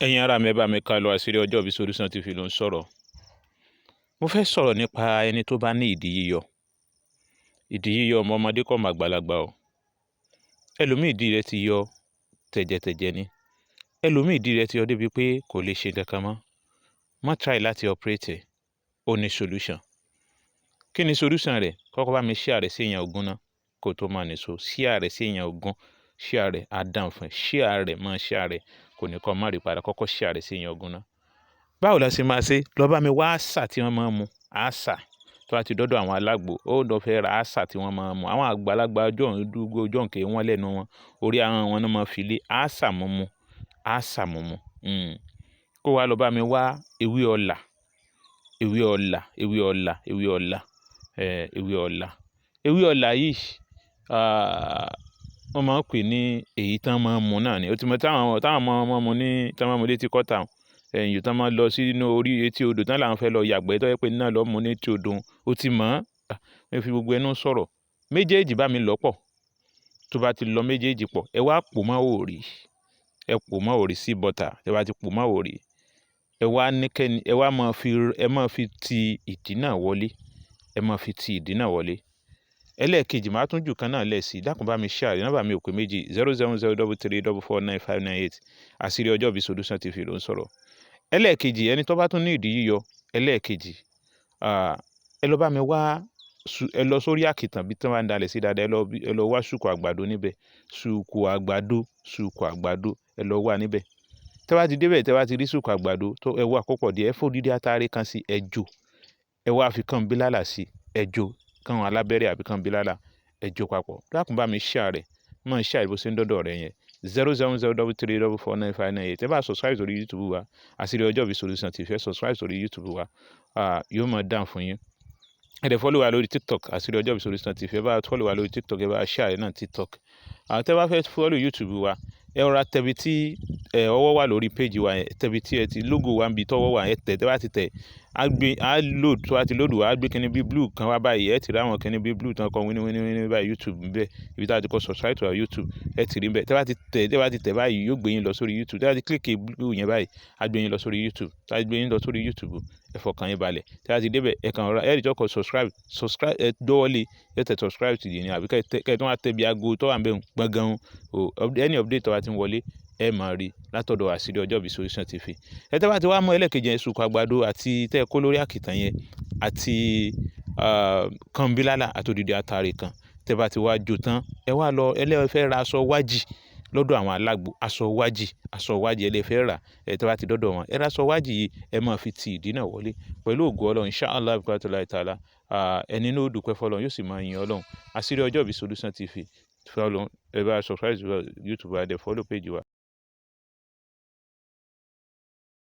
Ẹ̀yin ará mi, ẹ bá mi ká lọ. Àṣírí Ọjọ́ Ìbí Solution TV ló ń sọ̀rọ̀. Mo fẹ́ sọ̀rọ̀ nípa ẹni tó bá ní ìdí yíyọ. Ìdí yíyọ, ọmọ ọmọdé kọ́, mọ àgbàlagbà o. Ẹlòmíì, ìdí rẹ̀ ti yọ tẹ̀jẹ̀tẹ̀jẹ̀ ni. Ẹlòmíì, ìdí rẹ̀ ti yọ débi pé kò lè ṣe nǹkan kan mọ́. Má try láti operate ẹ̀, ó ní solution. Kí ni solution rẹ̀? Kọ́kọ́ bá mi share rẹ̀ sí èèyàn 20 náà kó tó máa nìṣó. Share rẹ̀ sí èèyàn 20, share rẹ̀ á dáhùn fún ẹ. Share rẹ̀, máa share rẹ̀, kò ní kọ́ má rí padà. Kọ́kọ́ share rẹ̀ sí èèyàn 20 náà. Báwo la ṣe máa ṣe? Lọ bá mi wá àṣà tí wọ́n máa ń mu. Àṣà tó bá ti dọ́dọ̀ àwọn alágbo, ó lọ fẹ́ ra àṣà tí wọ́n máa ń mu. Àwọn àgbàlagbà ọjọ́ dúgbò ọjọ́ nkè wọ́n lẹ́nu wọn, orí ahọ́n wọn náà máa fi lé àṣà mumu, àṣà mumu. Kó wá lọ bá mi wá ewé ọ̀là, ewé ọ̀là, ewé ọ̀là, ewé ọ̀là, ewé ọ̀là. Ewé ọ̀là yìí, wọ́n máa ń pè ní èyí tí wọ́n máa ń mu náà ni. O ti mọ táwọn máa ń mu ní tí wọ́n máa ń mu létí kọ́tà, ẹ̀yìn tí wọ́n máa ń lọ sínú orí etí odò tí wọ́n làwọn fẹ́ lọ yàgbẹ́, tó jẹ́ pé náà lọ́ mu ní etí odò. O ti mọ̀ ọ́n, ẹ fi gbogbo ẹnu sọ̀rọ̀. Méjèèjì bá mi lọ pọ̀. Tó bá ti lọ méjèèjì pọ̀, ẹ wá pò mọ́ òrì, ẹ pò mọ́ òrì sí bọ́tà. Ẹ bá ti pò mọ́ òrì, ẹ wá ní kẹ́ni, ẹ wá máa fi, ẹ máa fi ti ìdí náà wọlé, ẹ máa fi ti ìdí náà wọlé. Ẹlẹ́ẹ̀kejì, màá tún jù kan náà lẹ̀ sí. Dákun, bá mi share. Nọ́mbà mi ò pé méjì: 07033449598. Àṣírí Ọjọ́ Ìbí Solution TV ló ń sọ̀rọ̀. Ẹlẹ́ẹ̀kejì, ẹni tó bá tún ní ìdí yíyọ, ẹlẹ́ẹ̀kejì, ẹ lọ bá mi wá, ẹ lọ sórí àkìtàn bí tí wọ́n bá ń dalẹ̀ sí dáadáa, ẹ lọ wá ṣùkú àgbàdo níbẹ̀. Ṣùkú àgbàdo, ṣùkú àgbàdo, ẹ lọ wá níbẹ̀. Tẹ́ bá ti débẹ̀, tẹ́ bá ti rí ṣùkú àgbàdo tó ẹ wá kópọ̀ díẹ̀, ẹ fò dídí atare kan sí, ẹ jó. Ẹ wá fi kan bílálà sí, ẹ jó. Kan alábẹ́rẹ́ àbí kan bílálà, ẹ jó papọ̀. Dákun, bá mi share rẹ̀, máa share bó ṣe ń dọ́dọ̀ rẹ yẹn: 07033449598. Ẹ bá subscribe sórí YouTube wa, Àṣírí Ọjọ́ Ìbí Solution TV. Ẹ subscribe sórí YouTube wa, yóò máa dáhùn fún yín. Ẹ dẹ̀ follow wa lórí TikTok, Àṣírí Ọjọ́ Ìbí Solution TV. Ẹ bá follow wa lórí TikTok, ẹ bá share náà TikTok. Tẹ́ bá fẹ́ follow YouTube wa, ẹ rọra tẹbi tí ẹ ọwọ́ wà lórí page wa yẹn, tẹbi tí ẹ ti logo wa ń bi tọ́wọ́ wà, ẹ tẹ̀. Tẹ́ bá ti tẹ̀, á gbé, á load. Tó bá ti load wá, á gbé kíní bí blue kan wá báyìí. Ẹ ti rí àwọn kíní bí blue tán kọ wíní wíní wíní báyìí, YouTube ń bẹ. Ibi tí a ti kọ "subscribe to our YouTube", ẹ ti rí bẹ́ẹ̀. Tẹ́ bá ti tẹ̀ báyìí, yóò gbé yín lọ sórí YouTube. Tẹ́ bá ti click blue yẹn báyìí, á gbé yín lọ sórí YouTube. Tẹ́ bá ti gbé yín lọ sórí YouTube, ẹ fọkàn yín balẹ̀. Tẹ́ bá ti débẹ̀, ẹ kàn rọra ẹ rí tó kọ subscribe, subscribe, ẹ dọ́wọ́lé, ẹ tẹ subscribe tì ní, àbí kẹ́ tó wá tẹ bí aago tó wà ń bẹ̀ gbọ̀ngàn o. Any update tó bá ti ń wọlé, ẹ máa rí látọ̀dọ̀ Àṣírí Ọjọ́ Ìbí Solution TV. Ẹ tẹ́ bá ti wá mú ẹlẹ́kejì yẹn, ṣùkú àgbàdo àti tẹ́ ẹ kó lórí àkìtàn yẹn àti kànbílálà àti òdìdí atare kan, tẹ́ bá ti wá jó tán, ẹ wá lọ ẹlẹ́fẹ́ fẹ́ ra aṣọ wájì lọ́dọ̀ àwọn alágbo. Aṣọ wájì, aṣọ wájì ẹ lè fẹ́ rà. Ẹ tẹ́ bá ti dọ́dọ̀ wọn, ẹ ra aṣọ wájì yìí, ẹ máa fi ti ìdí náà wọlé. Pẹ̀lú ògo Ọlọ́run, inshallah bi ta'ala, ẹni náà ó dúpẹ́ fọlọ́run, yóò sì máa yin Ọlọ́run. Àṣírí Ọjọ́ Ìbí Solution TV, follow, ẹ bá subscribe to YouTube wa, dẹ̀ follow page wa.